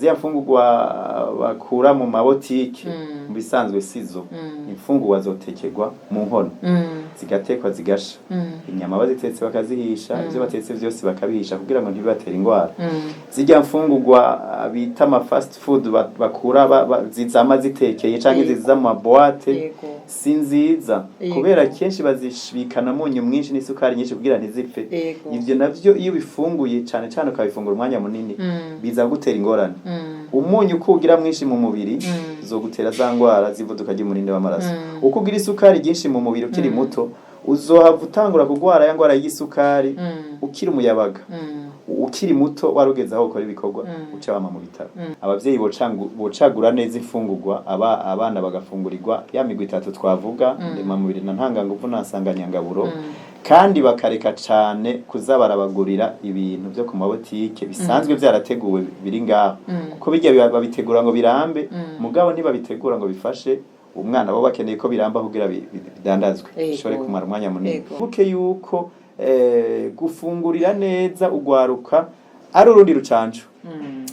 Ziriya mfungurwa bakura mu mabotike mu bisanzwe sizo. Imfungurwa zotekerwa mu nkono, zigatekwa zigasha. Inyama bazitetse bakazihisha, ivyo batetse vyose bakabihisha kugira ngo ntibibatere ingwara. Zirya mfungurwa bita ama fast food bakura zizama zitekeye canke ziza mu ma boîtes si nziza, kubera kenshi bazishibikana umunyu mwinshi n'isukari nyinshi kugira ntizipfe. Ivyo navyo iyo ubifunguye cane cane, ukabifungura umwanya munini, biza gutera ingorane. Umunyu uko ugira mwinshi mu mubiri, uzogutera za ngwara z'ivuduka ry'umurindi w'amaraso. Uko ugira isukari ryinshi mu mubiri ukiri muto, uzohava utangura kugwara ya ngwara y'isukari ukiri umuyabaga, ukiri muto, warugeze aho ukora ibikorwa, uca wama mu bitaro. Abavyeyi bocagura neza imfungurwa, abana bagafungurirwa ya migwi itatu twavuga, ndemamubiri na ntanganguvu na nsanganyangaburo, kandi bakareka cane kuza barabagurira ibintu vyo ku mabotike bisanzwe vyarateguwe biri ngaho, kuko birya babitegura ngo birambe, mugabo ntibabitegura ngo bifashe umwana. Bo bakeneye ko biramba kugira bidandazwe, bishobore kumara umwanya munini. Buke yuko gufungurira neza ugwaruka ari urundi rucanco.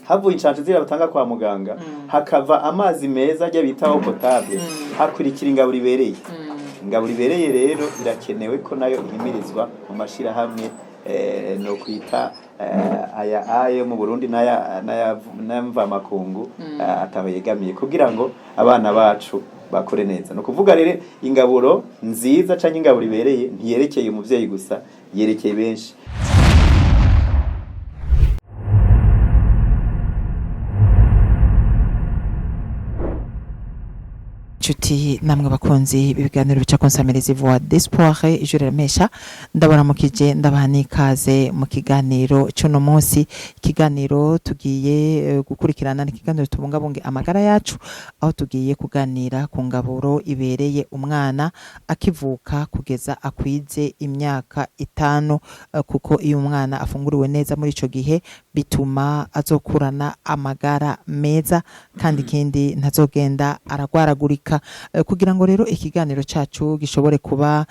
Havuye incanco ziriya batanga kwa muganga, hakava amazi meza ajya bita eau potable, hakurikira ingaburo ibereye. Ingaburo ibereye rero irakenewe ko nayo ihimirizwa mu mashirahamwe, no kwita aya ayo mu Burundi n'aya n'amvamakungu ataho yegamiye, kugira ngo abana bacu bakure neza. No kuvuga rero, ingaburo nziza canke ingaburo ibereye ntiyerekeye umuvyeyi gusa, yerekeye benshi. Inshuti namwe bakunzi b'ibiganiro bica ku nsamirizi Voix d'Espoir, ijuru riramesha, ndabaramukije, ndabaha n'ikaze mu kiganiro cy'uno munsi. Ikiganiro tugiye gukurikirana ni ikiganiro Tubungabunge Amagara Yacu, aho tugiye kuganira ku ngaburo ibereye umwana akivuka kugeza akwize imyaka 5, kuko iyo umwana afunguriwe neza muri ico gihe bituma azokurana amagara meza, kandi ikindi ntazogenda aragwaragurika. Kugira ngo rero ikiganiro cacu gishobore kuba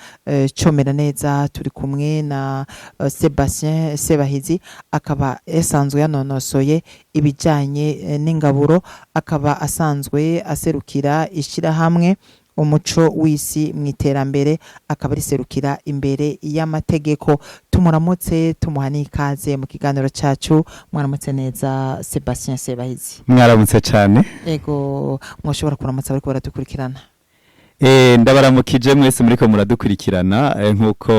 comera neza, turi kumwe na Sebastien Sebahizi, akaba yasanzwe yanonosoye ibijanye n'ingaburo, akaba asanzwe aserukira ishirahamwe Umuco w'Isi mu Iterambere, akaba ariserukira imbere y'amategeko. Tumuramutse, tumuha n'ikaze mu kiganiro cacu. Mwaramutse neza, Sebastien Sebahizi? Mwaramutse cyane. Ego, mwoshobora kuramutsa bariko baradukurikirana? Ndabaramukije mwese muriko muradukurikirana. Nk'uko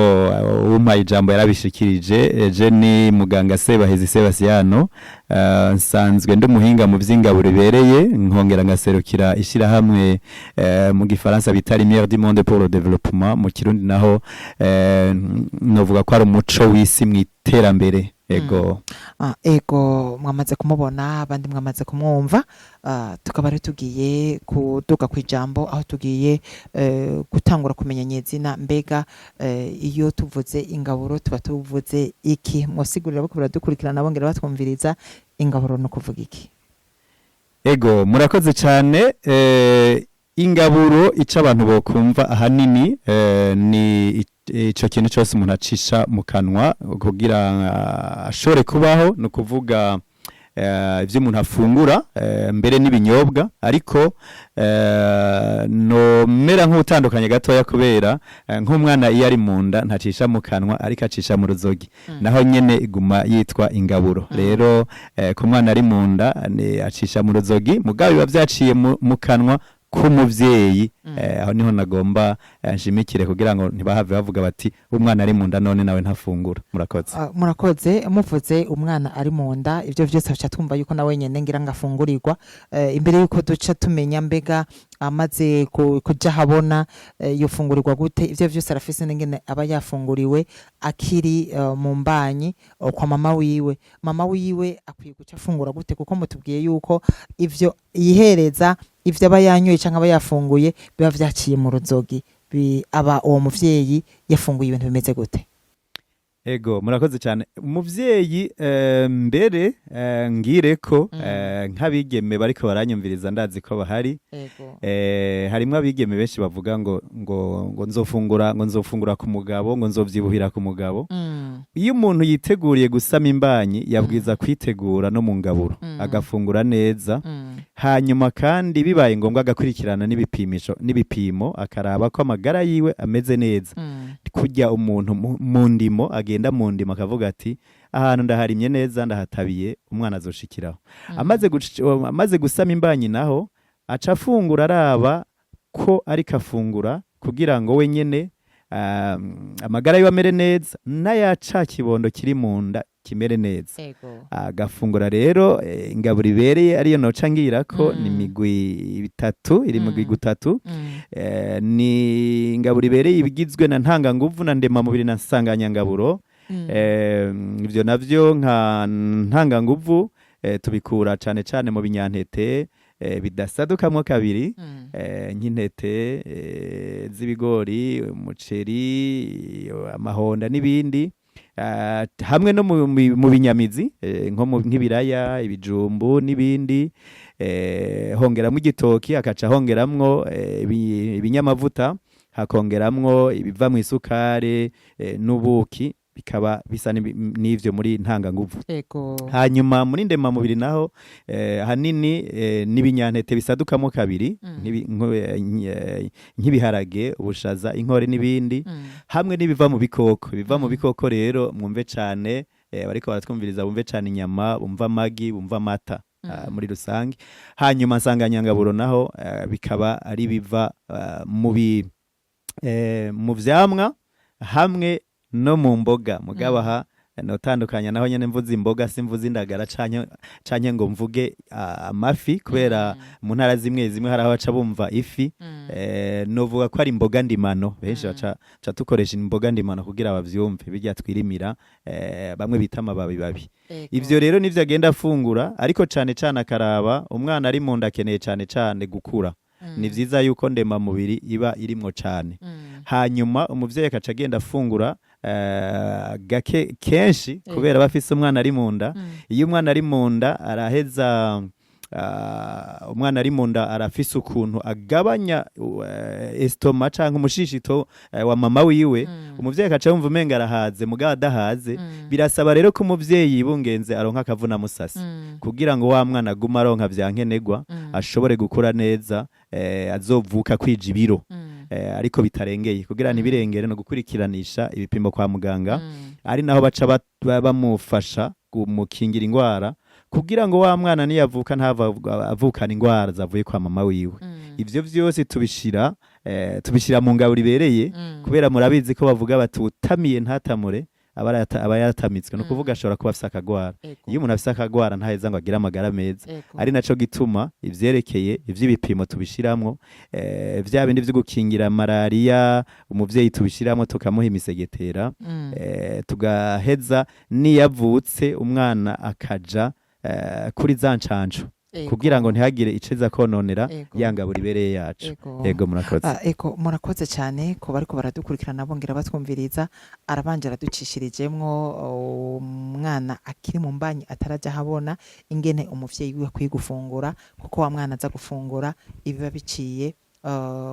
umpaye ijambo yarabishikirije, je ni muganga Sebahezi Sebasiano, nsanzwe ndi umuhinga mu vy'ingaburo ibereye, nkongera ngaserukira ishirahamwe mu gifaransa bita Lumière du Monde pour le Développement, mu Kirundi naho novuga ko ari Umuco w'Isi mu Iterambere. Ego. Ah, ego, mwamaze kumubona, abandi mwamaze kumwumva. Tukaba rero tugiye kuduga ku ijambo, aho tugiye gutangura kumenya nyezina mbega iyo tuvuze ingaburo tuba tuvuze iki? Mwosigurira bariko baradukurikirana bongera batwumviriza, ingaburo no kuvuga iki? Ego, murakoze cyane. Ingaburo, ico abantu bokumva ahanini ni ico kintu cyose umuntu acisha mu kanwa kugira ashobore kubaho, ni ukuvuga ivyo umuntu afungura, mbere n'ibinyobwa. Ariko nomera nk'utandukanye gatoya, kubera nk'umwana iyo ari mu nda ntacisha mu kanwa, ariko acisha mu ruzogi, naho nyene iguma yitwa ingaburo. Rero ku mwana ari mu nda ni acisha mu ruzogi, mugabo biba vyaciye mu kanwa k'umuvyeyi. Aho niho nagomba nshimikire kugira ngo ntibahave bavuga bati umwana ari mu nda none nawe ntafungura. Murakoze. Ah, murakoze. Muvuze umwana ari mu nda, ibyo byose bica twumva yuko nawe nyene ngira ngo afungurirwa. Imbere yuko duca tumenya mbega amaze kuja habona yofungurirwa gute, ivyo vyose arafise n'ingene aba yafunguriwe akiri mu mbanyi kwa mama wiwe. Mama wiwe akwiye guca afungura gute? Kuko mutubwiye yuko ivyo yihereza, ivyo aba yanyoye canke aba yafunguye biba vyaciye mu ruzogi, aba uwo muvyeyi yafunguye ibintu bimeze gute? Ego, murakoze cyane umuvyeyi. Mbere ngire ko nk'abigeme bariko baranyumviriza, ndazi ko bahari. Harimwo abigeme benshi bavuga ngo nzofungura, ngo nzofungura ku mugabo, ngo nzovyibuhira ku mugabo. Iyo umuntu yiteguriye gusama imbanyi, yabwiza kwitegura no mu ngaburo, agafungura neza. Hanyuma kandi bibaye ngombwa agakurikirana n'ibipimisho n'ibipimo, akaraba ko amagara yiwe ameze neza. Kurya umuntu mu ndimo, agenda mu ndimo akavuga ati: "Ahantu ndaharimye neza, ndahatabiye, umwana azoshikiraho." Amaze gusama imbanyi naho, aca afungura araba ko ariko afungura kugira ngo we nyene amagara yiwe amere neza, n'aya ca kibondo kiri mu nda kimere neza. Agafungura rero ingaburo ibereye, ariyo noca ngira ko ni imigwi itatu, iri migwi gutatu. Ni ingaburo ibereye ibigizwe na ntanganguvu na ndemamubiri na nsanganyangaburo. Ivyo navyo, nka ntanganguvu, tubikura cane cane mu binyantete bidasadukamwo kabiri, nk'intete z'ibigori, umuceri, amahonda n'ibindi, hamwe no mu binyamizi, nk'ibiraya, ibijumbu n'ibindi. Hongeramwo igitoki, hakaca hongeramwo ibinyamavuta, hakongeramwo ibiva mu isukari n'ubuki, bikaba bisa n'ivyo muri ntanganguvu. Hanyuma muri ndemamubiri naho, hanini n'ibinyantete bisadukamo kabiri, nk'ibiharage, ubushaza, inkore n'ibindi, hamwe n'ibiva mu bikoko. Ibiva mu bikoko rero, mwumve cane, bariko baratwumviriza bumve cane inyama, bumva amagi, bumva amata, muri rusange. Hanyuma nsanganyangaburo naho, bikaba ari biva mu vyamwa hamwe no mu mboga. Mugabo aha notandukanya naho nyene, mvuze imboga simvuze indagara canke ngo mvuge amafi, kubera mu ntara zimwe zimwe hari aho baca bumva ifi. Novuga ko ari imboga ndimano. Benshi baca tukoresha imboga ndimano kugira bavyumve, bijya twirimira, bamwe bita amababi babi. Ivyo rero nivyo agenda afungura, ariko cane cane akaraba umwana ari mu nda akeneye cane cane gukura. Ni vyiza yuko ndemamubiri iba irimwo cane. Hanyuma umuvyeyi akaca agenda afungura gake kenshi, kubera aba afise umwana ari mu nda. Iyo umwana ari mu nda araheza, umwana ari mu nda arafise ukuntu agabanya estomac canke umushishito wa mama wiwe. Umuvyeyi akaca yumva umenga arahaze, mugabo adahaze. Birasaba rero ko umuvyeyi yibungenze aronka akavuna musasi, kugira ngo wa mwana agume aronka vya nkenerwa, ashobore gukura neza, azovuka kwija ibiro, ariko bitarengeye. Kugira ntibirengere, no gukurikiranisha ibipimo kwa muganga, ari naho baca bamufasha kumukingira ingwara, kugira ngo wa mwana niyavuka ntava avukana ingwara zavuye kwa mama wiwe. Ivyo vyose tubishira mu ngaburo ibereye, kubera murabizi ko bavuga bati: "Utamiye ntatamure aba yatamitswe." Ni ukuvuga ashobora kuba afise akagwara. Iyo umuntu afise akagwara, ntaheza ngo agire amagara meza. Ari naco gituma ivyerekeye ivy'ibipimo tubishiramwo, vya bindi vyo gukingira malariya umuvyeyi tubishiramwo, tukamuha imisegetera. Tugaheza niyavutse umwana akaja kuri za ncanco, kugira ngo ntihagire iceza kononera ya ngaburo ibereye yacu. Ego, murakoze. Ego, murakoze cyane ko bariko baradukurikirana bongera batwumviriza. Arabanje araducishirijemwo umwana akiri mu mbanyi ataraja habona, ingene umuvyeyi wiwe akwiye gufungura, kuko wa mwana aza gufungura ibiba biciye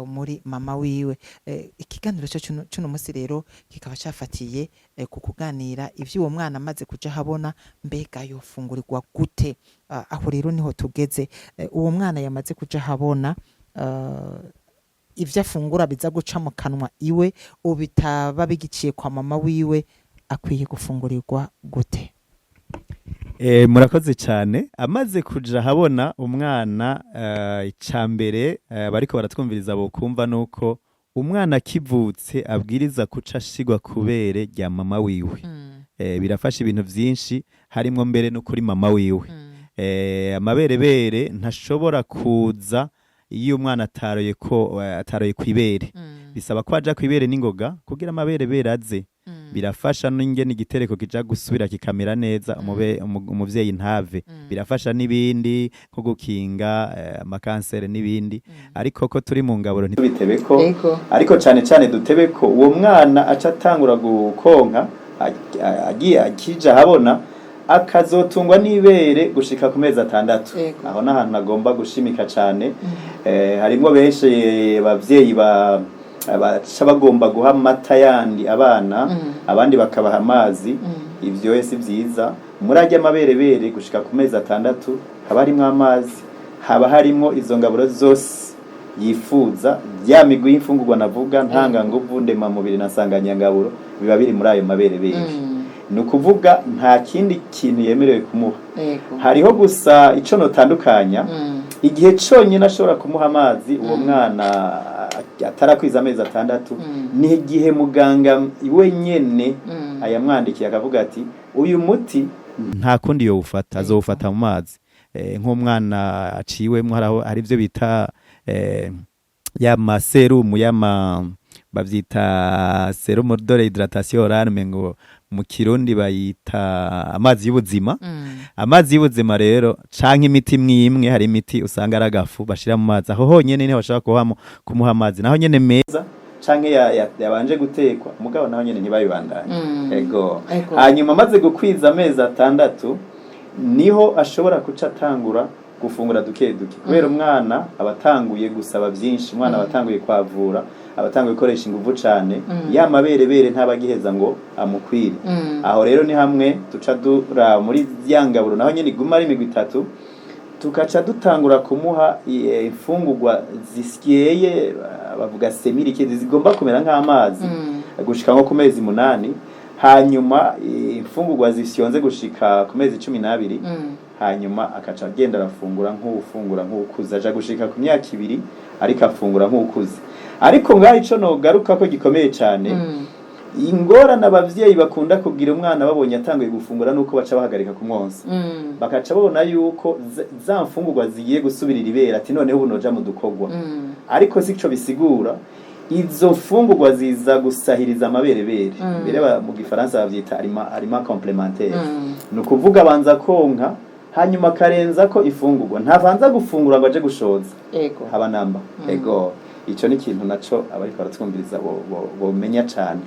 muri mama wiwe. Ikiganiro cyo cuno musi rero kikaba cafatiye ku kuganira ivy'uwo mwana amaze kuja habona, mbega yofungurirwa gute? Aho rero niho tugeze. Uwo mwana yamaze kuja habona, ivyo afungura biza guca mu kanwa iwe, ubu bitaba bigiciye kwa mama wiwe, akwiye gufungurirwa gute? Murakoze cyane. Amaze kuja habona umwana, icambere bariko baratwumviriza bokumva nuko umwana akivutse abwiriza kuca ashigwa kubere rya mama wiwe. Birafasha ibintu vyinshi, harimwo mbere no kuri mama wiwe. Amaberebere ntashobora kuza iyo umwana ataroye ko ataroye kwibere. Bisaba ko aja kwibere n'ingoga kugira amaberebere aze. Birafasha n'ingene igitereko kija gusubira kikamera neza, umuvyeyi ntave. Birafasha n'ibindi nko gukinga amakansere n'ibindi. Ariko ko turi mu ngaburo, ntibitebe ko, ariko cane cane dutebe ko uwo mwana aca atangura gukonka. agiye akija ahabona, akazotungwa n'ibere gushika ku mezi 6. Aho n'ahantu agomba gushimika cane. Harimwo benshi abavyeyi baca bagomba guha amata yandi abana, abandi bakabaha amazi. Ivyo si vyiza. Muri arya maberebere gushika ku mezi 6 haba harimwo amazi, haba harimwo izo ngaburo zose yifuza, ya migwi y'imfungurwa navuga, ntanganguvu, ndemamubiri na nsanganyangaburo, biba biri muri ayo maberebere. Ni ukuvuga nta kindi kintu yemerewe kumuha. Hariho gusa ico notandukanya: igihe conyine ashobora kumuha amazi uwo mwana atarakwiza amezi 6 ni igihe muganga wenyene ayamwandikiye, akavuga ati: "Uyu muti nta kundi yowufata, azowufata mu mazi." Nk'umwana aciwemwo, haraho hari ibyo bita ya maserumu, yama bavyita sérum de réhydratation orale, ngo mu Kirundi bayita amazi y'ubuzima. Amazi y'ubuzima rero canke imiti imwe, hari imiti usanga ari agafu bashira mu mazi, aho honyene niho bashobora kumuha amazi, naho nyene meza. Canke yabanje gutekwa, mugabo naho nyene ntibayibandanye. Ego. Hanyuma amaze gukwiza amezi 6 niho ashobora kuca atangura gufungura duke duke, kubera umwana aba atanguye gusaba byinshi, umwana aba atanguye kwavura, aba atanguye gukoresha inguvu cane, ya maberebere ntaba agiheza ngo amukwire. Aho rero ni hamwe duca duraba muri ya ngaburo, naho nyene iguma ari imigwi itatu, tukaca dutangura kumuha imfungurwa zisyeye, bavuga semi-liquides, zigomba kumera nk'amazi gushika nko ku mezi 8, hanyuma imfungurwa zifyonze gushika ku mezi 12. Hanyuma akaca agenda arafungura nk'uwufungura nk'uwukuze, aja gushika ku myaka 2 ariko afungura nk'uwukuze. Ariko ngaho ico nogaruka ko gikomeye cane, ingorane abavyeyi bakunda kugira umwana babonye atanguye gufungura, nuko baca bahagarika kumwonsa, bakaca babona yuko za mfungurwa zigiye gusubirira ibere, ati: "Noneho ubu noja mu dukorwa." Ariko sico bisigura. Izo mfungurwa ziza gusahiriza amaberebere. Mbere mu Gifaransa bavyita aliment complémentaire. Ni ukuvuga abanza konka, hanyuma akarenza ko ifungurwa, ntavanza gufungura ngo aje gushoza. Haba namba. Ego, ico ni ikintu naco abariko baratwumviriza bomenya cane.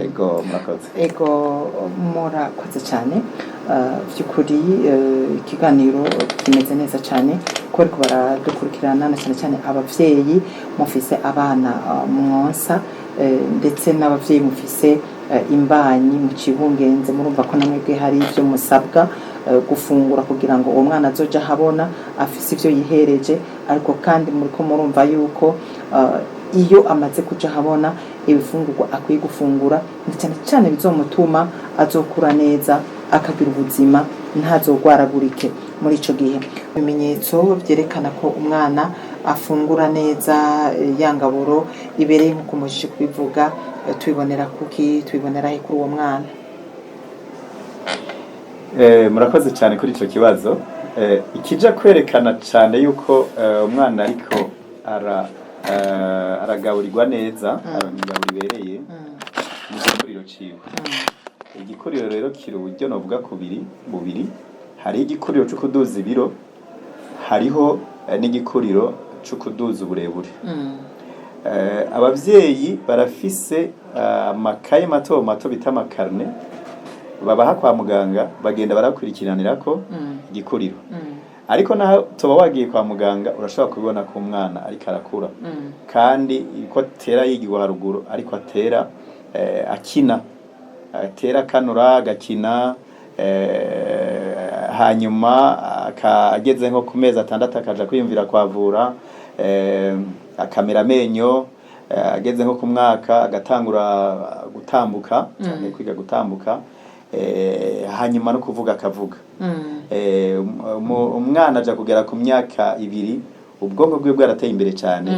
Ego, murakoze. Ego, murakoze cyane. By'ukuri ikiganiro kimeze neza cyane ko bariko baradukurikirana, na cyane cyane abavyeyi mufise abana mwonsa, ndetse n'abavyeyi mufise imbanyi mucibungenze. Murumva ko namwebwe hari ibyo musabwa gufungura kugira ngo uwo mwana azoja ahabona afise ivyo yihereje. Ariko kandi muriko murumva yuko iyo amaze kuja ahabona, ibifungurwa akwiye gufungura ni cyane cyane bizomutuma azokura neza, akagira ubuzima, ntazogwaragurike muri ico gihe. Ibimenyetso vyerekana ko umwana afungura neza ya ngaburo ibereye, nk'uko mujije kubivuga, tubibonera kuki? Tubibonera he kuri uwo mwana? Murakoze cyane kuri ico kibazo. Ikija kwerekana cyane yuko umwana ariko aragaburirwa neza, aronka ingaburo ibereye, ni igikuriro ciwe. Igikuriro rero kiri uburyo novuga kubiri bubiri: hariho igikuriro co kuduza ibiro, hariho n'igikuriro co kuduza uburebure. Abavyeyi barafise amakaye mato mato bita ama carnet, babaha kwa muganga, bagenda barakurikiranirako igikuriro. Ariko naho tuba wagiye kwa muganga, urashobora kubibona ko umwana ariko arakura, kandi ko atera yigirwa haruguru, ariko atera akina, atera akanura agakina, hanyuma ageze nko ku mezi 6 akaja kwiyumvira kwavura, akamera amenyo, ageze nko ku mwaka agatangura gutambuka canke kwiga gutambuka, hanyuma no kuvuga akavuga. Umwana aja kugera ku myaka 2 ubwonko bwiwe bwarateye imbere cyane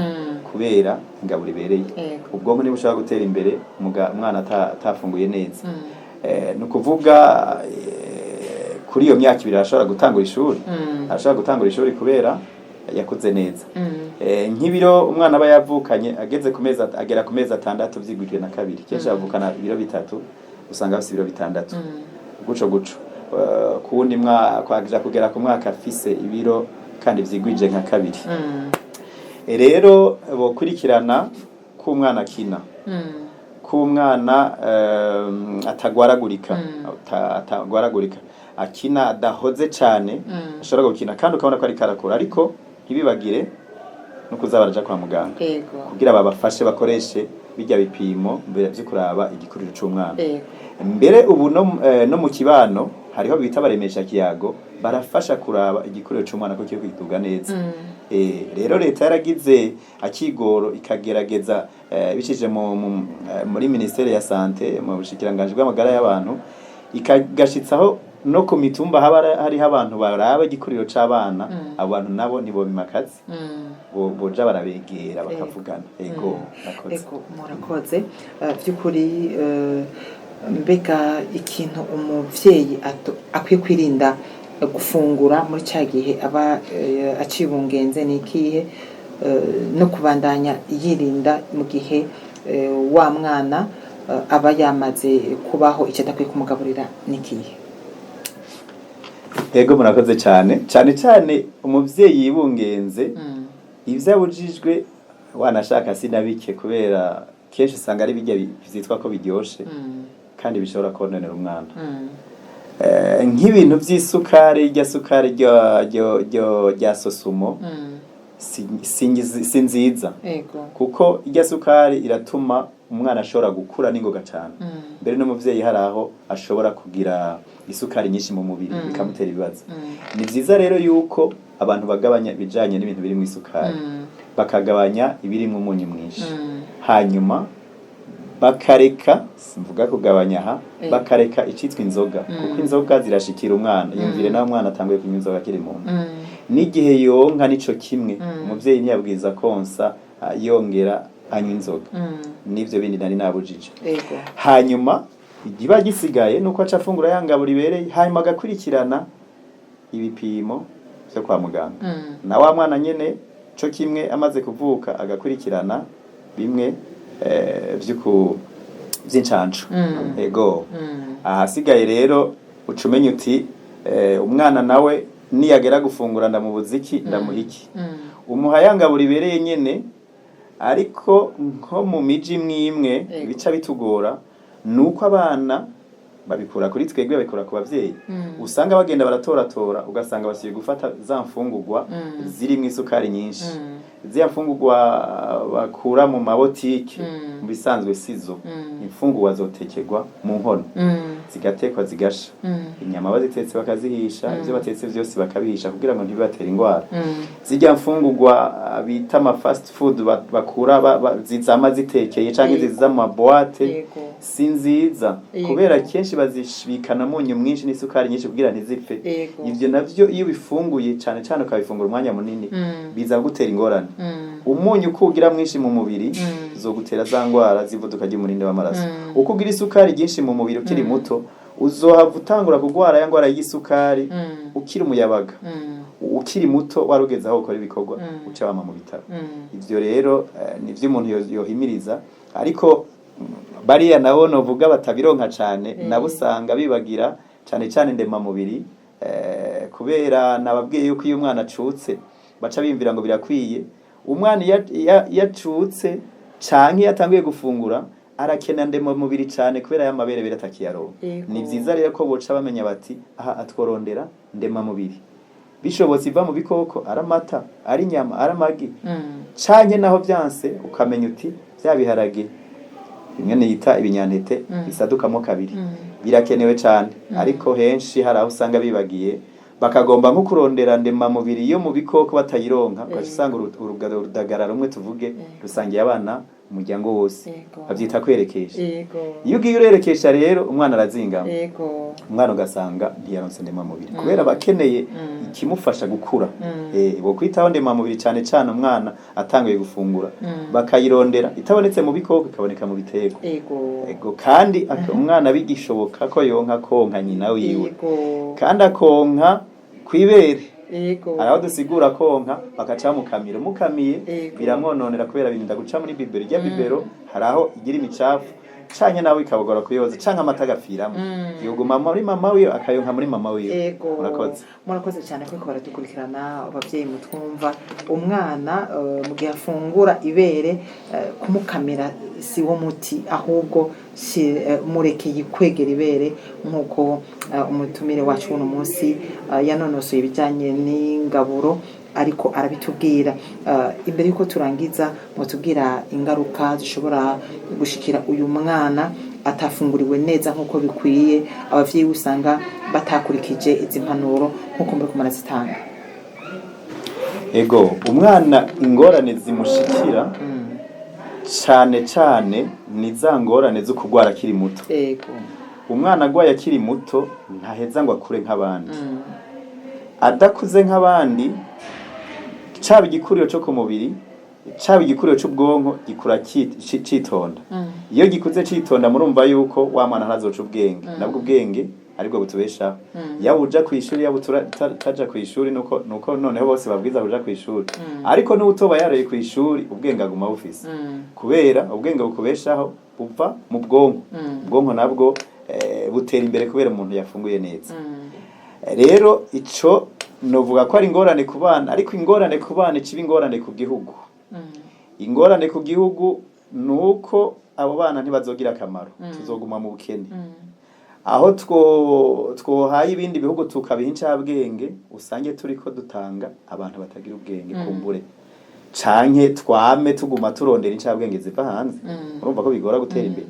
kubera ingaburo ibereye. Ubwonko ntibushobora gutera imbere umwana atafunguye neza. Ni ukuvuga kuri iyo myaka 2 arashobora gutangura ishuri, arashobora gutangura ishuri kubera yakuze neza. Nk'ibiro umwana aba yavukanye, ageze ku mezi agera ku mezi 6 vyigwijwe na kabiri, kenshi avukana ibiro 3, usanga afise ibiro 6, guco guco. Ku wundi mwaka aja kugera ku mwaka afise ibiro kandi vyigwije nka kabiri. Rero bokurikirana ko umwana akina. Ko umwana atagwaragurika, atagwaragurika, akina adahoze cyane, ashobora gukina kandi ukabona ko ariko arakura, ariko ntibibagire no kuza baraja kwa muganga kugira babafashe bakoreshe bijya bipimo mbere byo kuraba igikuriro c'umwana. Mbere ubu no mu kibano hariho bita baremesha kiyago, barafasha kuraba igikuriro c'umwana ko kiri kwiduga neza. Rero leta yaragize akigoro ikagerageza bicishije muri ministère ya santé, mu bushikiranganji bw'amagara y'abantu, ikagashitsaho no ku mitumba haba hariho abantu baraba igikuriro c'abana. Abo bantu nabo nibo bimakazi boja barabegera bakavugana. Ego, murakoze. Ego, murakoze. By'ukuri mbega ikintu umuvyeyi akwiye kwirinda gufungura muri cya gihe aba acibungenze ni ikihe? No kubandanya yirinda mu gihe wa mwana aba yamaze kubaho, icyo adakwiye kumugaburira ni ikihe? Ego, murakoze cyane. Cyane cyane umuvyeyi yibungenze, ivyo abujijwe wanashaka sinabike, kubera kenshi usanga ari bijya vyitwa ko biryoshe kandi bishobora kononera umwana. Nk'ibintu vy'isukari, rya sukari rya sosumo si nziza, kuko irya sukari iratuma umwana ashobora gukura n'ingoga cyane. Mbere n'umuvyeyi hari aho ashobora kugira isukari nyinshi mu mubiri, bikamutera ibibazo. Ni vyiza rero yuko abantu bagabanya ibijanye n'ibintu birimo isukari, bakagabanya ibirimo umunyu mwinshi, hanyuma bakareka, simvuga kugabanya aha, bakareka icitwa inzoga, kuko inzoga zirashikira umwana. Yumvire nawe umwana atanguye kunywa inzoga akiri mu nda, n'igihe yonka nico kimwe. Umuvyeyi ntiyabwiza konsa yongera anywa inzoga n'ivyo bindi nari nabujije. Hanyuma igiba gisigaye nuko aca afungura ya ngaburo ibereye, hanyuma agakurikirana ibipimo vyo kwa muganga. Na wa mwana nyene co kimwe, amaze kuvuka agakurikirana bimwe vy'incanco. Ego. Ahasigaye rero uca umenya uti umwana nawe niyagera gufungura ndamubuza iki, ndamuha iki? Umuha ya ngaburo ibereye nyene, ariko nko mu miji imwe imwe bica bitugora nuko abana babikura kuri twebwe, babikura ku bavyeyi. Usanga bagenda baratoratora, ugasanga basubiye gufata za mfungurwa zirimwo isukari nyinshi, ziriya mfungurwa bakura mu mabotike. Mu bisanzwe sizo. Imfungurwa zotekerwa mu nkono, zigatekwa zigasha, inyama bazitetse bakazihisha, ivyo batetse vyose bakabihisha kugira ngo ntibibatere ingwara. Zirya mfungurwa bita ama fast food bakura zizama zitekeye canke ziza mu ma boîtes si nziza, kubera kenshi bazishibikana umunyu mwinshi n'isukari nyinshi kugira ntizipfe. Ivyo navyo iyo ubifunguye cane cane, ukabifungura umwanya munini, biza gutera ingorane. Umunyu uko ugira mwinshi mu mubiri, uzogutera za ngwara z'ivuduka ry'umurindi w'amaraso. Uko ugira isukari ryinshi mu mubiri ukiri muto, uzohava utangura kugwara ya ngwara y'isukari ukiri umuyabaga, ukiri muto, warugeze aho ukora ibikorwa, uca wama mu bitaro. Ivyo rero nivyo umuntu yohimiriza, ariko bariya nabo novuga batabironka cane, nabo usanga bibagira cane cane ndemamubiri, kubera nababwiye yuko iyo umwana acutse baca biyumvira ngo birakwiye. Umwana iyo acutse canke iyo atanguye gufungura arakena ndemamubiri cane, kubera ya mabere bere atakiyaronka. Ni vyiza rero ko boca bamenya bati aha atworondera ndemamubiri, bishobotse iva mu bikoko, ari amata, ari inyama, ari amagi, canke naho vyanse ukamenya uti vya biharage bimwe niyita ibinyantete bisadukamo kabiri birakenewe cane. Ariko henshi hari aho usanga bibagiye, bakagomba nko kurondera ndemamubiri yo mu bikoko batayironka, ugaca usanga urudagara rumwe tuvuge rusangiye abana umuryango wose. Bavyita kwerekesha. Iyo ugiye urerekesha rero, umwana arazingama. Umwana ugasanga ntiyaronse ndemamubiri, kubera abakeneye ikimufasha gukura. Bokwitaho ndemamubiri cane cane umwana atanguye gufungura, bakayirondera itabonetse mu bikoko ikaboneka mu biterwa. Ego, kandi umwana bigishoboka ko yonka, konka nyina wiwe, kandi akonka kwibere. Hari aho dusigura konka bakaca bamukamira, umukamiye biramwononera, kubera birinda guca muri biberon. Irya biberon hari aho igira imicafu. Canke nawe ikabagora kuyoza, canke amata agapfiramo, yoguma muri mama wiwe, akayonka muri mama wiwe. Ego. Murakoze. Murakoze cyane kuko baradukurikirana abavyeyi mutwumva. Umwana mu gihe afungura ibere, kumukamira si wo muti, ahubwo mureke yikwegera ibere, nk'uko umutumire wacu uno munsi yanonosoye ibijyanye n'ingaburo ariko arabitubwira. Imbere y'uko turangiza, mutubwira ingaruka zishobora gushikira uyu mwana atafunguriwe neza nk'uko bikwiye, abavyeyi usanga batakurikije izi mpanuro nk'uko muri murazitanga. Ego, umwana ingorane zimushikira cane cane ni za ngorane zo kurwara akiri muto. Umwana agwaye akiri muto ntaheza ngo akure nk'abandi. Adakuze nk'abandi, caba igikuriro co ku mubiri, caba igikuriro c'ubwonko, gikura citonda. Iyo gikuze citonda, murumva yuko wa mwana ntazoca ubwenge. Nabwo ubwenge aribwo butubeshaho, yaba uja kw'ishuri, yaba utaja kw'ishuri, nuko noneho bose babwiza kuja kw'ishuri. Ariko n'uwutoba yaroye kw'ishuri, ubwenge aguma bufise, kubera ubwenge bukubeshaho buva mu bwonko. Ubwonko nabwo butera imbere kubera umuntu yafunguye neza. Rero ico novuga ko ari ingorane ku bana, ariko ingorane ku bana iciba ingorane ku gihugu. Ingorane ku gihugu ni uko abo bana ntibazogira akamaro, tuzoguma mu bukene. Aho twohaye ibindi bihugu tukabiha incabwenge, usange turiko dutanga abantu batagira ubwenge kumbure, canke twame tuguma turondera incabwenge ziva hanze. Urumva ko bigora gutera imbere.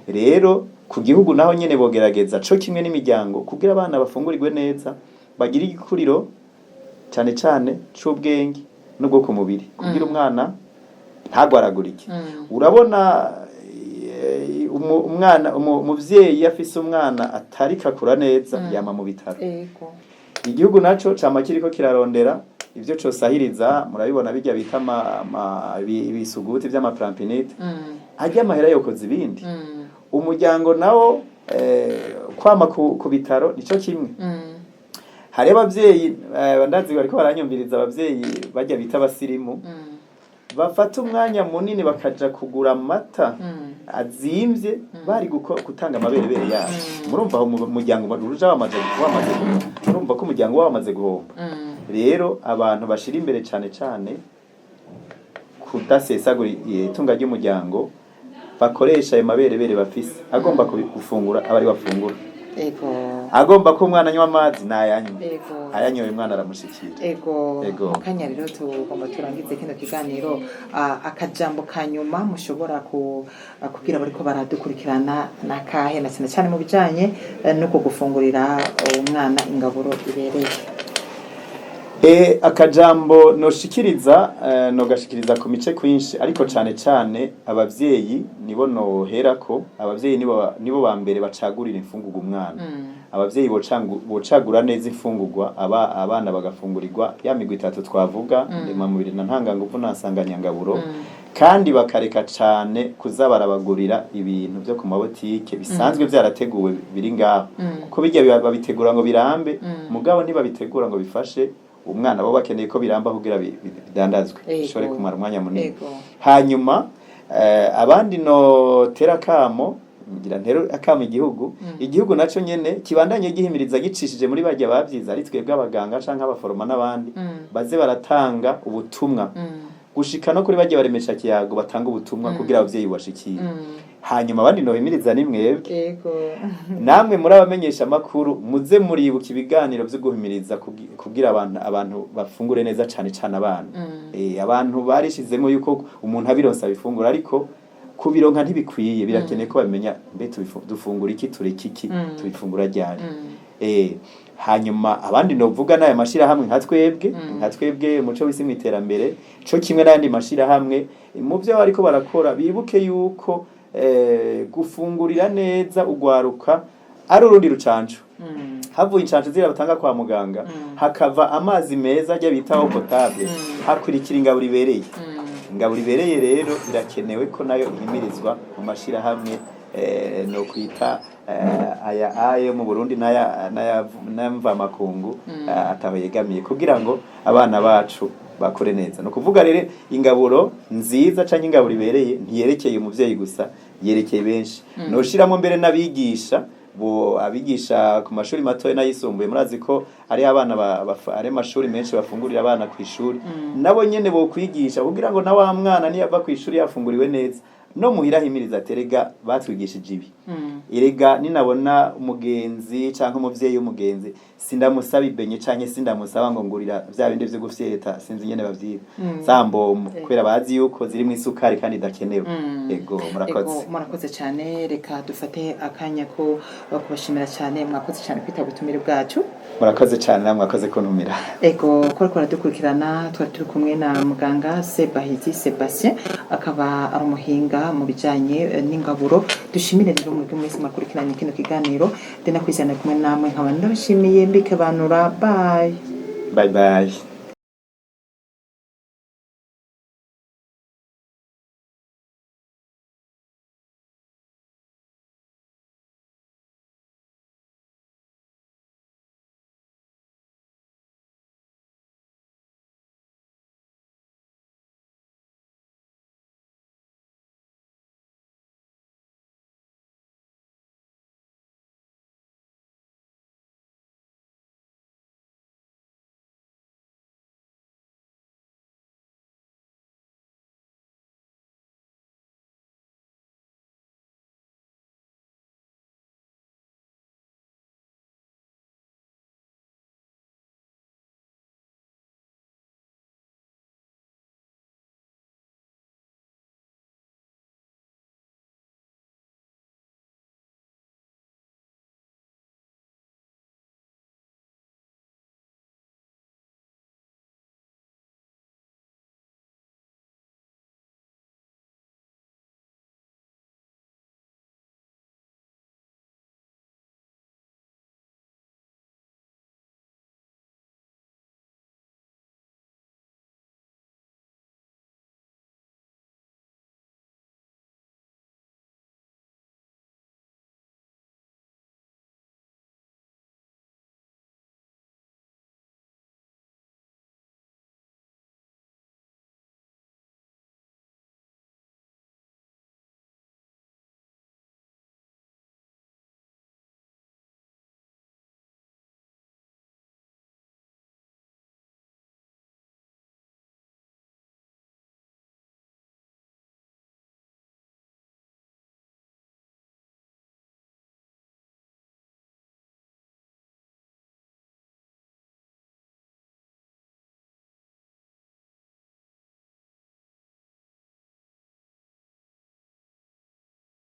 Rero ku gihugu naho nyene bogerageza co kimwe n'imiryango kugira abana bafungurirwe neza, bagire igikuriro cane cane c'ubwenge n'ubwo ku mubiri, kugira umwana ntagwaragurike. Urabona umwana, umuvyeyi iyo afise umwana atariko akura neza, yama mu bitaro. Igihugu naco cama kiriko kirarondera ivyo cosahiriza. Murabibona bijya bita ibisuguti vy'amaplampinite, arya amahera yokoza ibindi. Umuryango nawo kwama ku bitaro nico kimwe. Hariho abavyeyi, ndazi bariko baranyumviriza, abavyeyi bajya bita abasirimu, bafata umwanya munini bakaja kugura amata azimvye, bari gutanga amaberebere yabo. Murumva aho umuryango uruja wamaze guhomba. Murumva ko umuryango uba wamaze guhomba. Rero abantu bashira imbere cane cane kudasesagura itunga ry'umuryango, bakoresha ayo maberebere bafise. Agomba gufungura aba ari bafungura, agomba ko umwana anywa amazi nayanywe, ayanyoye umwana aramushikira. Ego. Ego. Mu kanya rero tugomba turangize kino kiganiro. Akajambo ka nyuma mushobora kubwira bariko baradukurikirana nakahe, na cyane cyane mu bijanye no gufungurira umwana ingaburo ibereye? Akajambo noshikiriza, nogashikiriza ku mice kwinshi, ariko cane cane abavyeyi nibo noherako. Abavyeyi nibo ba mbere bacagurira imfungurwa umwana. Abavyeyi bocagura neza imfungurwa, abana bagafungurirwa ya migwi itatu twavuga, ndemamubiri na ntanganguvu na nsanganyangaburo, kandi bakareka cane kuza barabagurira ibintu vyo ku mabotike bisanzwe vyarateguwe biri ngaho, kuko bijya babitegura ngo birambe, mugabo ntibabitegura ngo bifashe umwana. Bo bakeneye ko biramba kugira bidandazwe, bishobore kumara umwanya munini. Hanyuma abandi no tera kamo, ngira ntero akamo igihugu. Igihugu naco nyene kibandanye gihimiriza gicishije muri barya bavyize, ari twebwe abaganga canke abaforoma n'abandi, baze baratanga ubutumwa gushika no kuri barya baremesha kiyago, batanga ubutumwa kugira abavyeyi bashikire. Hanyuma abandi nohimiriza ni mwebwe. Namwe muri abamenyesha amakuru, muze muribuka ibiganiro vyo guhimiriza kugira abantu bafungure neza, cane cane abana. Abantu barishizemo yuko umuntu abironsa abifungura, ariko kubironka ntibikwiye. Birakeneye ko bamenya mbe dufungura iki, tureka iki, tubifungura ryari. Hanyuma abandi novuga n'aya mashirahamwe nka twebwe Umuco w'Isi mu Iterambere, co kimwe n'ayandi mashirahamwe, mu byo bariko barakora bibuke yuko gufungurira neza ugwaruka ari urundi rucanco. Havuye incanco ziriya batanga kwa muganga, hakava amazi meza ajya bita eau potable, hakurikira ingaburo ibereye. Ingaburo ibereye rero irakenewe ko nayo ihimirizwa mu mashirahamwe, no kwita aya ayo mu Burundi n'aya n'aya n'amvamakungu ataho yegamiye, kugira ngo abana bacu Bakore neza. Ni ukuvuga rero ingaburo nziza canke ingaburo ibereye ntiyerekeye umuvyeyi gusa, yerekeye benshi. Noshiramo mbere n'abigisha, bo abigisha ku mashuri matoya n'ayisumbuye. Murazi ko ari abana ari amashuri menshi bafungurira abana ku ishuri. Nabo nyene bo kwigisha kugira ngo na wa mwana niyava ku ishuri yafunguriwe neza, no muhira ahimiriza ati: "Erega batwigishije ibi, erega ninabona umugenzi canke umuvyeyi w'umugenzi, sindamusaba ibenye canke sindamusaba ngo ngurira vya bindi vyo gufyeta, sinzi ingene bavyita, za mbombo, kubera bazi yuko zirimwo isukari kandi idakenewe." Ego, murakoze. Ego, murakoze cyane. Reka dufate akanya ko kubashimira cyane. Mwakoze cyane kwitaba ubutumire bwacu. Murakoze cyane namwe, mwakoze kuntumira. Ego, ko ariko aradukurikirana, twari turi kumwe na muganga Sebahizi Sebastien, akaba ari umuhinga mu bijyanye n'ingaburo. Dushimire rero mwebwe mwese mwakurikiranye kino kiganiro. Dena kwizana kumwe namwe, nkaba ndabashimiye, mbikebanura. Bye. Bye bye.